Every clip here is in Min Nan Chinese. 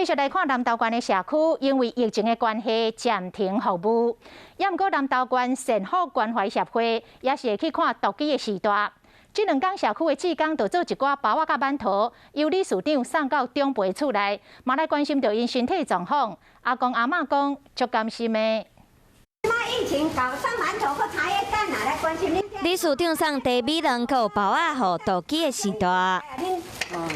繼續來看南投縣的社區，因為疫情的關係暫停服務。也毋過南投縣善福關懷協會也是會去看獨居的序大。這兩工社區的志工就做一寡包仔佮饅頭，由理事長送到長輩厝內，嘛來關心著𪜶身體狀況。阿公阿嬤講足甘心的。疫情搞送饅頭或茶葉蛋啊，來關心恁。理事長送茶米卵佮包仔予獨居的序大。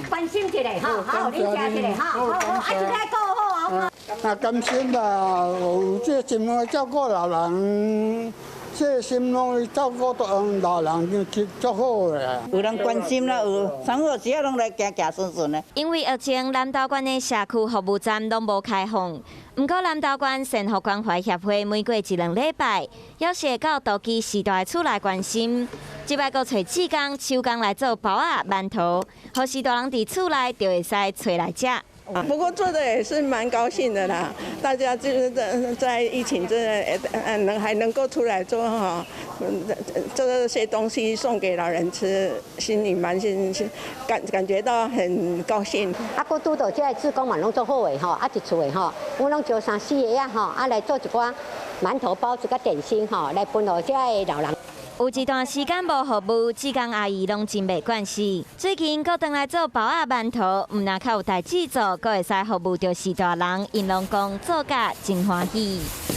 關心一下吼，好，恁食一下吼，好好，啊，身體夠好啊。啊，甘心啦，有這心照顧老人，這心攏照顧到老人就足好啦。有人關心啦，有生活時啊，攏來行行順順的。因為疫情，南投縣的社區服務站攏無開放。毋過南投縣善福關懷協會每過一兩禮拜，猶是會到獨居序大的厝內關心。這擺閣揣志工手工來做包仔、饅頭，予序大人佇厝內就會使揣來食。不過做的也是蠻高興的啦，大家就是在疫情真的能還能夠出來做哈，做這些東西送給老人吃，心裡蠻心感覺到很高興。啊，閣拄著這个志工嘛攏足好的吼，啊一厝的吼，阮攏招三四個仔吼，啊來做一寡饅頭、包子佮點心吼，來分予這个老人。有一段時間無服務，志工阿姨攏真袂慣勢。最近閣轉來做包仔、饅頭，毋但較有代誌做，閣會使服務著序大人，𪜶攏講做甲真歡喜。